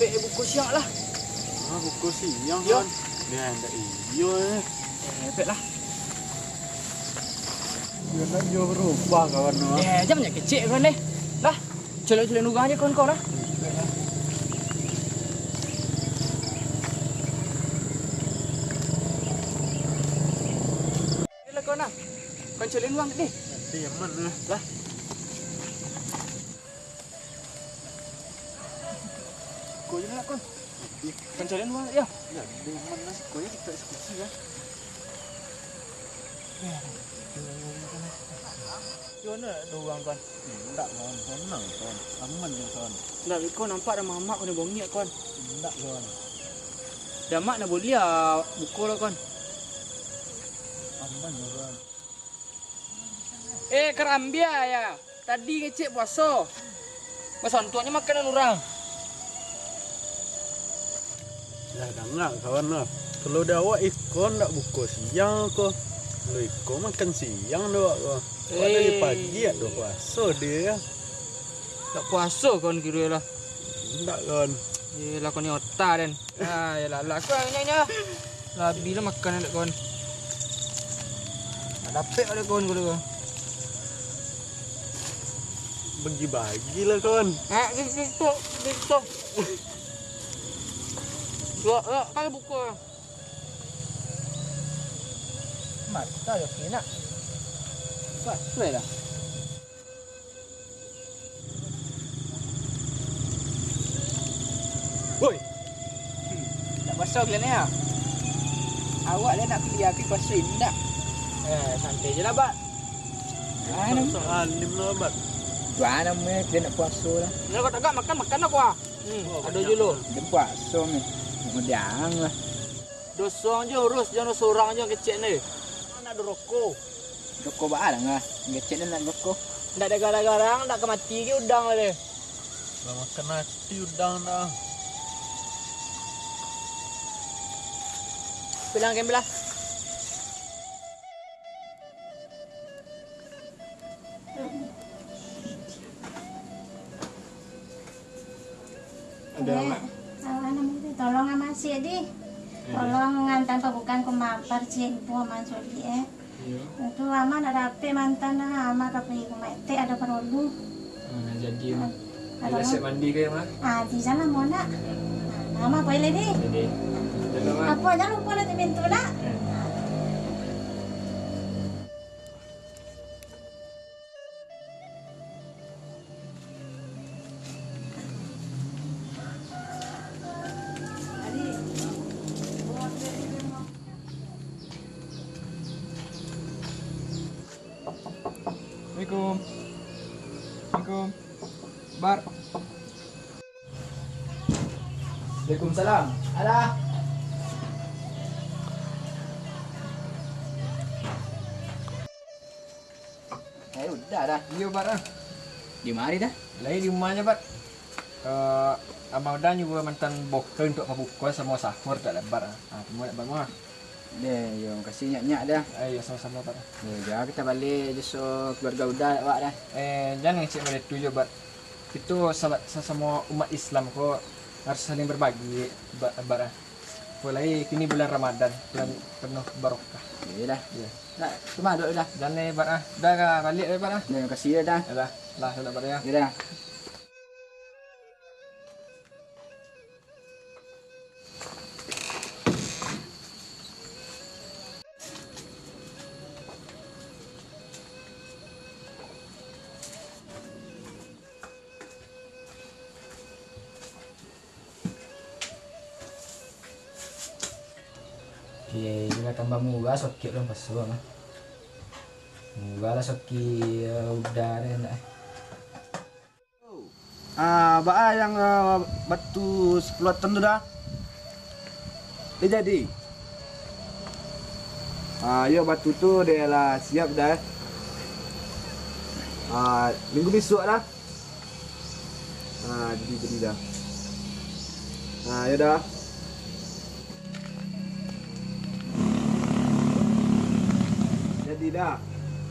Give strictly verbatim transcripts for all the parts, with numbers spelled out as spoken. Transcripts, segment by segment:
Eh, buko siang lah. Ah, buko siang, Yo. Kawan. Yo, ndak iyo, eh. Eh, pek lah. Yo, ndak iyo berubah, kawan, no. Eh, jangan kecek, kawan, deh. Lah, colek-colek urang aja, kawan, kau lah. Lah, kawan, lah. Kawan colek urang deh. Nanti aman lah. Lah. Kau je nak, kawan. Kancalin mah, ya. Ya, dengan mana? Kau je kita eksekusi, ya. Yo, nak dua urang, kawan. Indak, kawan. Tenang, kawan. Aman je, kawan. Indak, kau nampak dah mamak kau ni bongik, kawan. Indak, kawan. Dah mak nak boleh ah, buko lah, kawan. Aman je, kawan. Eh, karambia ya. Tadi ngecek puaso. Basontuaknyo makanan urang. Lah, danga, kawan lah. Kalau di awak iko ndak buko siang ko. Kalau iko makan siang dek awak ko. Awak dari Eh. pagi ado puaso dia. Ndak puaso, kawan, kiro lah. Ndak, kawan. Eh, lah, kau ni otak, den. Ah, yalah, lah, aku nyo, nyo. Labi lah makan dek kawan. Ndak dapek dek kawan, kawan. Bagi-bagi lah, kawan. Ah, gitu, gitu. Yo, yo, kan buko. Mata yo kena. Wah, sudah lah. Woi. Hmm. Nak puaso kalian ni, ah? Awak lah nak kuliah, tapi puaso indak. Eh, santai je lah, Bat. Ah, nam- Sok alim lah, Bat. Tuan nama kalian nak puaso lah. Ni kau tagak makan, makan aku, ah. Hmm, Oh, ado banyak julo. Lah. Dia puaso ni. Mudiang lah. Doso jo urus, jan doso urang jo kecek ni. Nak doroko. Doroko baa lah ngah. Kecek ni nak doroko. Ndak ada garang-garang, ndak ka mati ge udang lah deh. Lah makan ati udang dah. Bilang ke bilang. Ada, Mak. Awan, tolong Ama siak di. Ada. Tolong ngantan pabukaan ko mapar ciek ibu Ama sulik, eh. Iyo. Itu Ama nak dapek mantan dah, Ama ka pai rumah etek ada parolu. Ah, jadi, Mak. Ah, Ila siap mandi ke, Mak? Ah, di sana mau nak. Iyo. Ah, Ama pai lai di. Jadi. Jaga, Mak. Apa, jangan lupa nanti pintu nak. Eh. Ah. Assalamualaikum. Assalamualaikum. Bar. Waalaikumsalam. Alah. Eh, udah dah. Iyo, Bar, ah. Di mari dah? Lai di rumah aja, Bar. Eh, Ama Uda nyuruah mantan boker untuak pabukoan samo sahur, tak lebar, ah. Ah, tunggu nak bangun, ah. Deh, yo, makasih nyak-nyak dah. Eh, yo, samo-samo, Bar. Yo, jangan kita balik jaso keluarga Uda, Wak, dah. Eh, jangan ngecek model tu jo, Bar. Kito sa-, sasamo umat Islam ko harus saling berbagi, Ba-, Bar, ah. Apolai kini bulan Ramadan, bulan penuh barokah. Iyo dah. Iyo. Nak, rumah duduk dah. Jan lai, Bar, ah. Dah ka baliak lai, Bar, ah. Dah, makasih dah, dah. Dah, lah, dah, Bar, yo. Iyo dah. Oke, iyolah tambah murah soket dong paso mah. Murah lah soket, eh, Uda deh nak. Ah, baa yang, ah, batu sapuluah ton tu dah? Dah jadi? Ah, yo, batu tu dah lah siap dah. Ah, minggu bisuak dah. Ah, jadi, jadi dah. Ah, yo dah. Jadi dah.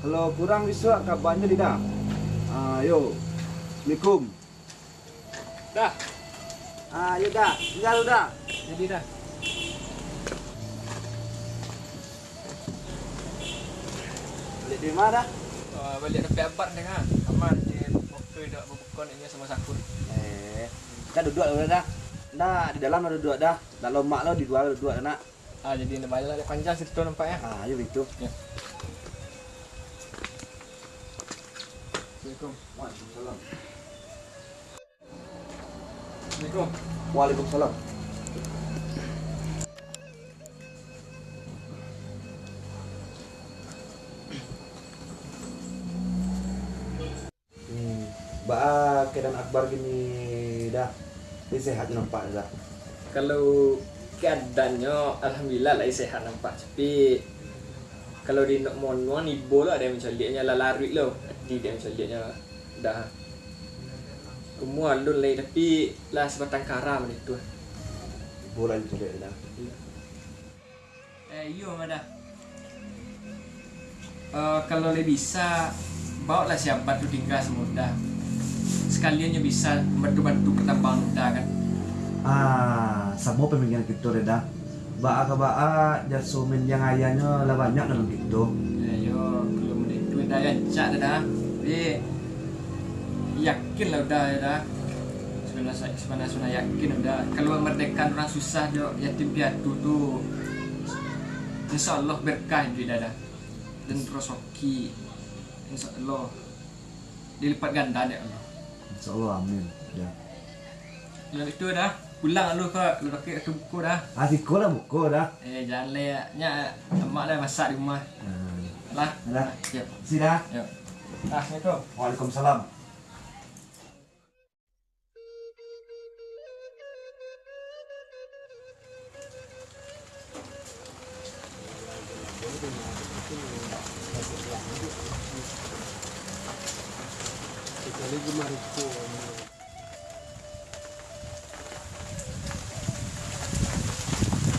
Kalau kurang bisuak, kabanyo di dah. Ah, yo. Assalamualaikum. Dah. Ah, iyo dah, tingga lu dah. Jadi dah. Baliak dari ma dah? Ah, baliak dapek abar dah, ah. Aman, di muko dak babuko nak inyo samo sahur. Eh, dah duduak lu dah. Dah, di dalam lah duduak dah. Dah lomak lo di lua duduak dah nak. Ah, jadi ndak payah lah panjang carito nampak yo. Ah, iyo baitu. Yo. Assalamualaikum. Waalaikumsalam. Assalamualaikum. Waalaikumsalam. Hmm, baa keadaan Akbar kini dah? Lai sehat nampak dah? Kalau keadaannyo, alhamdulillah lai sehat nampak, tapi kalau di nak monuang ibo lo ado yang mancaliaknyo lah laruik lo, ati dek mancaliaknyo dah. Umua alun lai, tapi lah sabatang kara mah itu. Ibo lah mancaliak dah. Iyo. Eh, iyo, Madah. Eh, kalau lai bisa, baoklah si Abat tu tingga samo Uda. Sakalian nyo bisa bantu-bantu patambangan Uda, kan. Ah, samo pamikiran kito, Reda. Baa ka baa, jaso mandiang ayahnyo lah banyak dalam kito. Eh, iyo, kalau model itu, Uda, rancak, Uda. Tapi, yakinlah Uda, Uda. Sabana-, sabana-sabana yakin Uda, kalau mamardekakan urang susah jo yatim piatu tu, insya Allah berkah iduik Uda, dan rasoki, insya Allah, dilipat ganda dek Allah. Insya Allah, amin. Ya. Kalau itu Uda, pulang lu ka, lu dakek ka buko Uda. Ah, siko lah buko Uda. Eh, jan lai, nyo, amak lah masak di rumah. Hmm. Lah. Lah. Yo. Sida. Yo. Ah, assalamualaikum. Waalaikumsalam.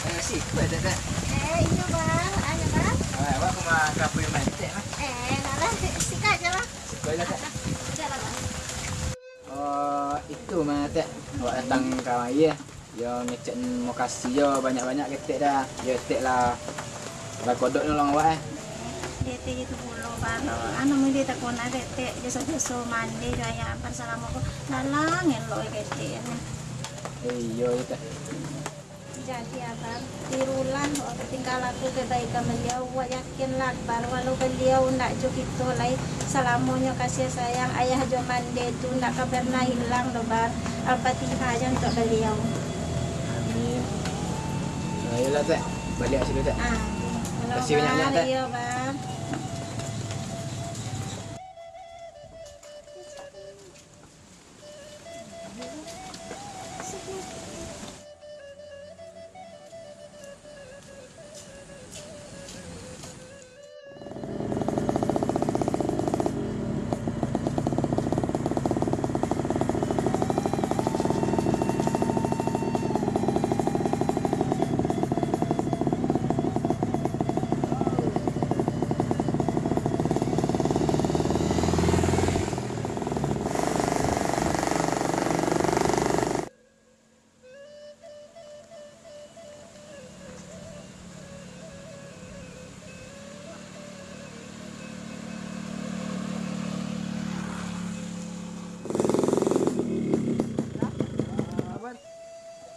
Eh, siko, Tek, Tek. Eh, iyo, Bang. Ayo, Bang. Ah, awak ka ma-, ka apo yang main, Tek, Bang? Eh, alah, siko ajo, Bang. Siko ajo, Tek. Ajo lah, Bang. Oh, itu mah, Tek. Awak datang kamari, eh. Yo, ngecek mokasi yo banyak-banyak ka Etek dah. Yo, Etek lah bakodok nolong awak, eh. Dek Etek itu pulo, Bang. Anu, mun Etek takona dek Etek, jaso-jaso mande jo ayah Abar salamo ko. Lalang elok ka Etek, eh. Eh, iyo, iyo, Tek. Jadi, Abang, tirulah, oh, tingkah laku kebaikan beliau. Awak yakinlah, Akbar, walau beliau ndak jo kito lai, salamonyo kasih sayang ayah jo mande tu ndak ka pernah hilang doh, Bang. Al-Fatihah aja untuk beliau. Amin. Ah, iyolah, Tek. Baliak siko, Tek. Ah, makasih banyak-banyak, Tek. Iyo, Bang.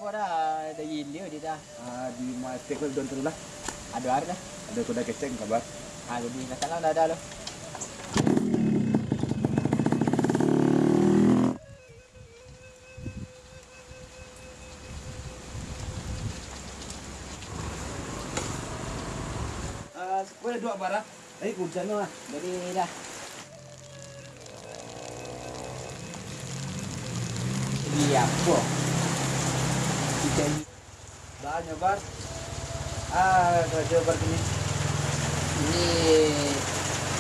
Apo dah, dah ilia dia dah. Ah, di ma-, Etek ko don tu lah. Ado ari dah. Ado kuda kecek kabar. Ah, jadi, dah salam dah, dah lo. Ah, siko dua bara. Eh, hujan tu lah. Jadi dah. Iya, apo? Hujan. Banyak, Bar. Ah, karajo Bar kini. Ini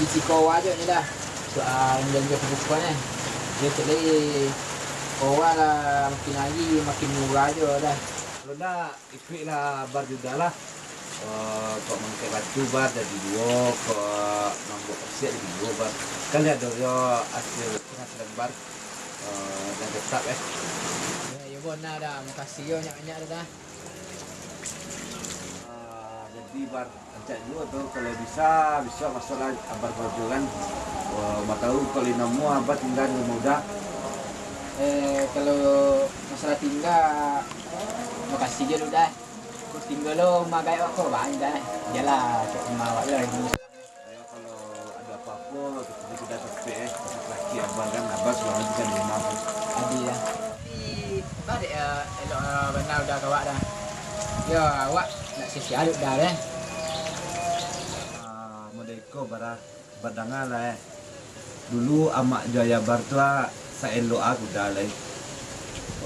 isi kowa aja ni dah. Soal belanja kebutuhan, eh. Dia cek lagi kowa lah makin hari makin murah aja dah. Kalau ndak, ikuiklah Bar juga lah. Eh, kok mangkek batu Bar jadi duo, kok mambuek pasiak jadi duo Bar. Kan lihat dulu hasil penghasilan Bar, eh, yang tetap, eh. Ya, ya, Bona Da, makasih yo banyak-banyak Da. Ah, jadi Bar, rancak juo tu, kalau bisa, bisuak masuaklah Abar karajo kan. Wah, ma tahu kalau indak namuah Abar tingga di rumah Uda. Eh, kalau masalah tingga, makasih juo Da. Ko tingga lo, rumah gaek ko banyak Da. Iyolah, cak rumah awak lo. Ayo, kalau ado apo-apo, kito tu dah tapek, eh. Laki Abar kan, Abar sudah bisa di rumah kan. Adi yo. Tapi, Bar, eh, elok, eh, bana Uda ka awak Da. Yo, awak nak sia-sia Uda deh. Ah, model iko, Bar, ah. Bar danga lah, eh. Dulu amak jo ayah Bar tu, ah, saelok ah Uda lai.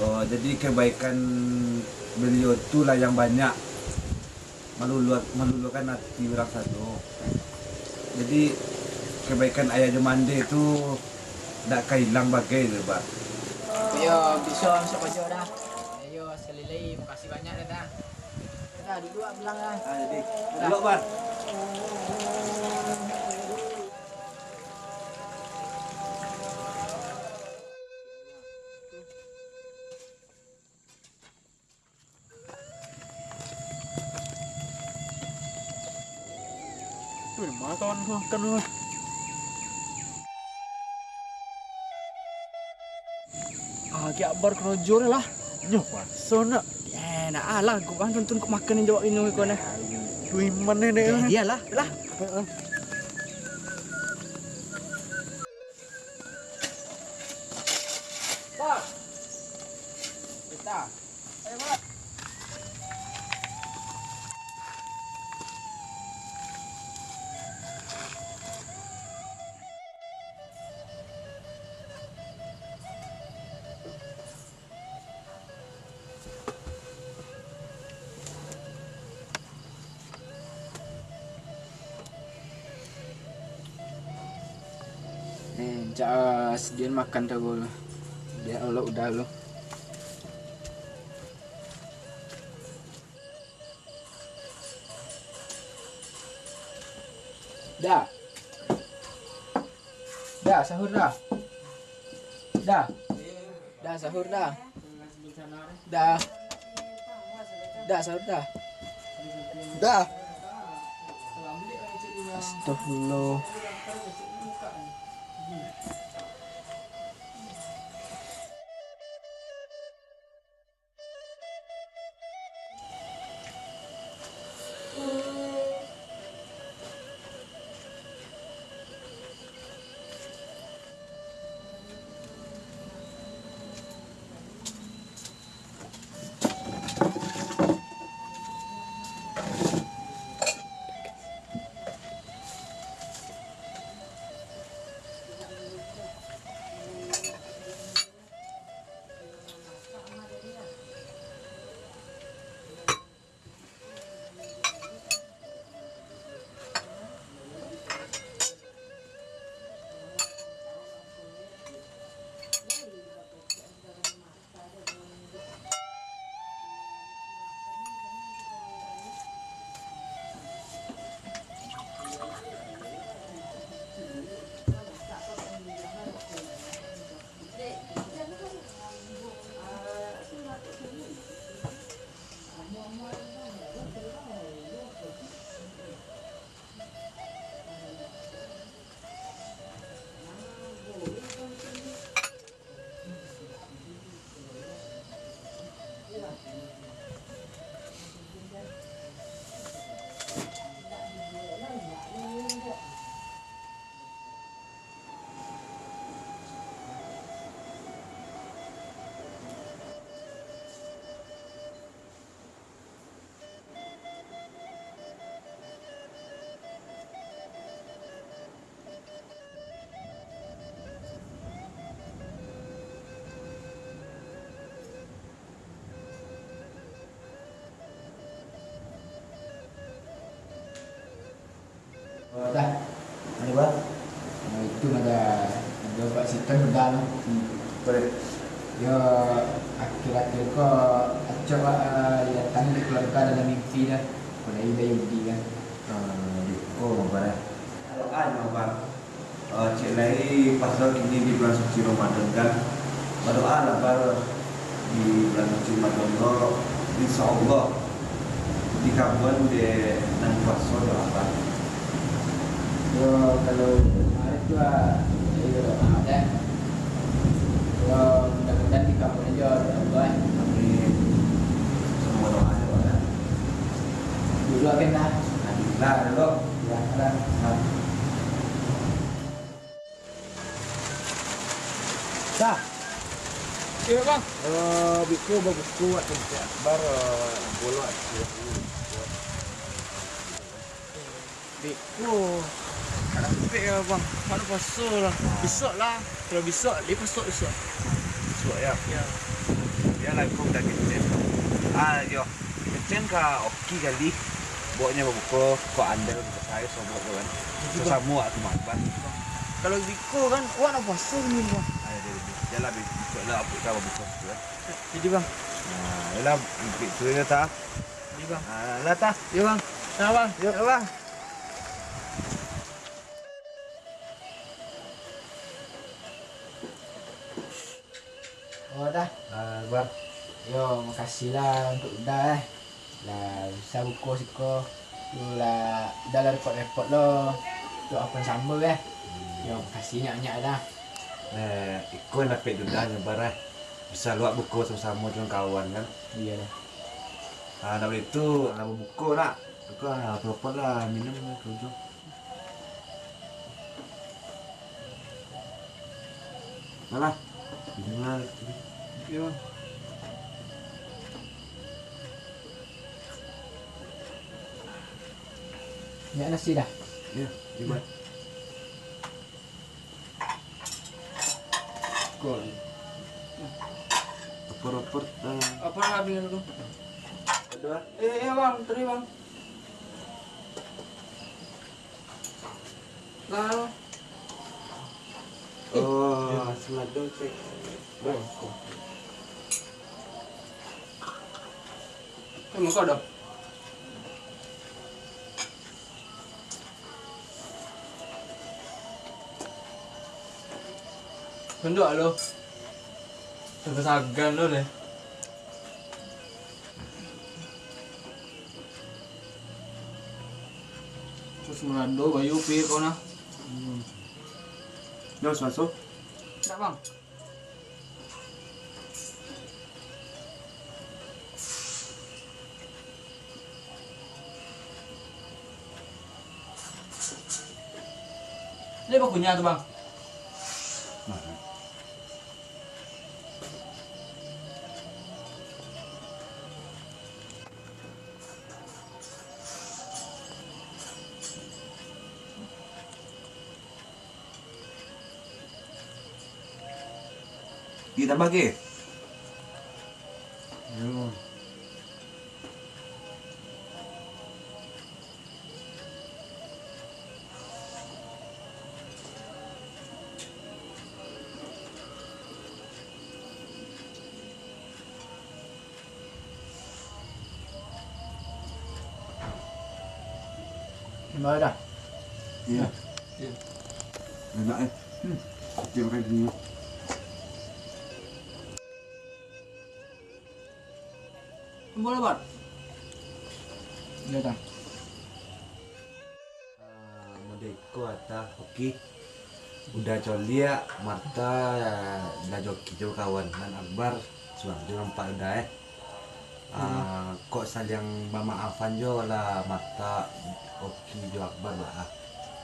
Oh, jadi kebaikan beliau tu lah yang banyak maluluah-, maluluahkan ati urang sado. Jadi, kebaikan ayah jo mande tu ndak ka ilang bagai tu, Bar. Iyo, bisuak masuak karajo Da. Iyo, sakali lai, makasih banyak Da. Da, duduak pulang Da. Ah, jadi, duduak, Bar. Tu, di ma kawan ko makan tu? Ah, kek Abar karajo lah. Nyo puaso nak. Eh, nak alah, gua kan tuntun kau makan yang jawab ini kau nah. Tu iman ni dek. Jadi lah. Lah. Heeh. Bang. Kita. Ayo, Bang. Eh, cak, ah, sadian makan tu dulu. Biar elok Uda dulu. Da. Da, sahur Da. Da. Da, sahur Da. Da. Da, sahur Da. Da. Astagfirullah. Oh, Da. Ado, Bah? Nah, itu mah, Da. Ado Pak Siton udah, noh. Hmm. Boleh. Yo, akhir-akhir ko acok, ah, datang di keluarga dalam mimpi, Da. Mulai dari Yudi, kan. Ah, di ko, Bah. Kalau ado, Bah. Ah, cek lai, pasal kini di bulan suci Ramadan, kan. Badoalah, Bah. Di bulan suci Ramadan ko, insya Allah dikabuan dek nan puaso jo Abah. Yo, kalau Arif tu, ah, yo, maaf deh. Yo, mudah-mudahan dikabuan jo dek Allah. Amin. Samo doa jo, Abah. Dulu akan dah. Alhamdulillah, dulu. Ya, dah. Nah. Iyo, Bang. Eh, biko babuko wak tempat bar, eh, bolok. Biko. Anak pek ya, Bang. Mana puaso lah. Ah. Besok lah. Kalau besok, dia besok, besok. Besok ya? Ya. Bialah, kau dah kecil. Ah, yo. Kecil ka oki kali. Boknyo babuko, kok andal, kok sayo, sobok tu kan. Iyo, Bang. Sasamo wak tu, Bang. Kalau biko kan, wak nak puaso ni, Bang. Ayo, deh, deh. Jalan, Bang. Besok lah, aku ka babuko situ kan. Jadi, Bang. Nah, yalah, bukit tu ya, ta. Jadi, Bang. Ah, lah, ta. Ya, Bang. Nah, Bang. Ya. Ya, Bang. Oh, dah. Ah, Akbar. Yo, makasih lah untuk Uda, eh. Lah, bisa buko siko. Tu lah, Uda lah repot-repot lo. Untuk apo samo, eh. Hmm. Yo, makasih nyak-nyak dah. Nah, iko nan dapek Uda nyo, Akbar, eh. Bisa lo wak buko samo-samo dengan kawan, kan? Iyo dah. Ah, nak bali tu, nak babuko nak? Buko, ah, apo-apo lah, minum lah, ke ujung. Alah. Dengar. Oke, Bang. Nyak nasi dah. Ya, hebat. Kol. Oper-oper, eh. Apa lah, Bang, tu? Aduh, ah. Eh, eh, Bang, tadi, Bang. Lah. Oh, semado cek. Bang. Emang kau dah? Tunduk lo. Sagan-sagan lo deh. Terus merado bayu pi kau nah. Hmm. Dah, masuk. Tak, Bang. Dia bakunyah tu, Bang. Nah. Ih, tambah ke? Yo. Gimana dah? Iya. Iya. Enak, eh. Hmm. Oke, makan sini. Boleh, Bang. Iya, dah. Ah, mode iko ata, oke. Uda coliak, Marta, Uda joki jo kawan, nan Akbar surang jo nampak Uda, eh. Ah, kok saliang bamaafan jo lah Marta, oke jo Akbar lah.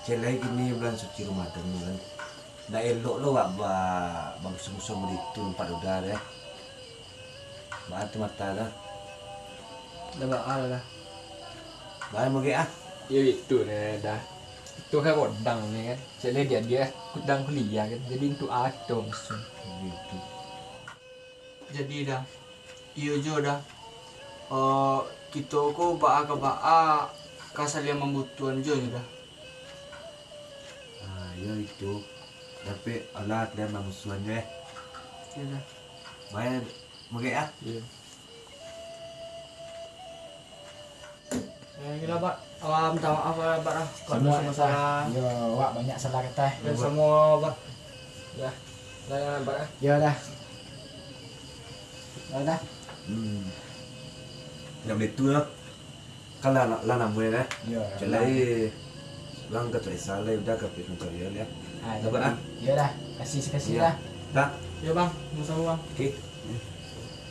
Cek lai kini bulan suci Ramadan tu kan. Ndak elok lo wak ba-, bamusuah-musuahan mode itu nampak Uda, eh. Baa tu Marta tu? Dah baa lah. Baa mugek ah. Yo itu deh dah. Itu kan kodang ni kan. Cek lah dia, dia kodang kuliah kan. Jadi untuk ato musuh. Gitu. Jadi dah. Iyo jo dah. Eh, kito ko baa ka baa ka saliang mambutuhan jo nyo dah. Ah, iyo itu. Tapi alah kalian bamusuahan jo eh. Iyo dah. Bae. Mugek ah. Iyo. Eh, gila, Bak. Awak minta maaf lah, Bak, ah. Kalau samo, masalah. Yo, awak banyak salah kata, eh. Yo, samo, Bak. Dah. Dah, Bak, ah. Yo, dah. Lah dah. Hmm. Yang itu lah. Kan lah, lah namuah kan? Yo. Jalai bang ka Faisal lah, udah ka pergi mencari ya. Ah, Sabar ah. Yo dah. Kasih kasih Iya. Dah. Dah. Yo bang, sama-sama bang. Oke.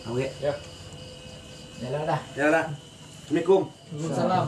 Oke. Yo lah dah. Ya lah. Assalamualaikum. Waalaikumsalam.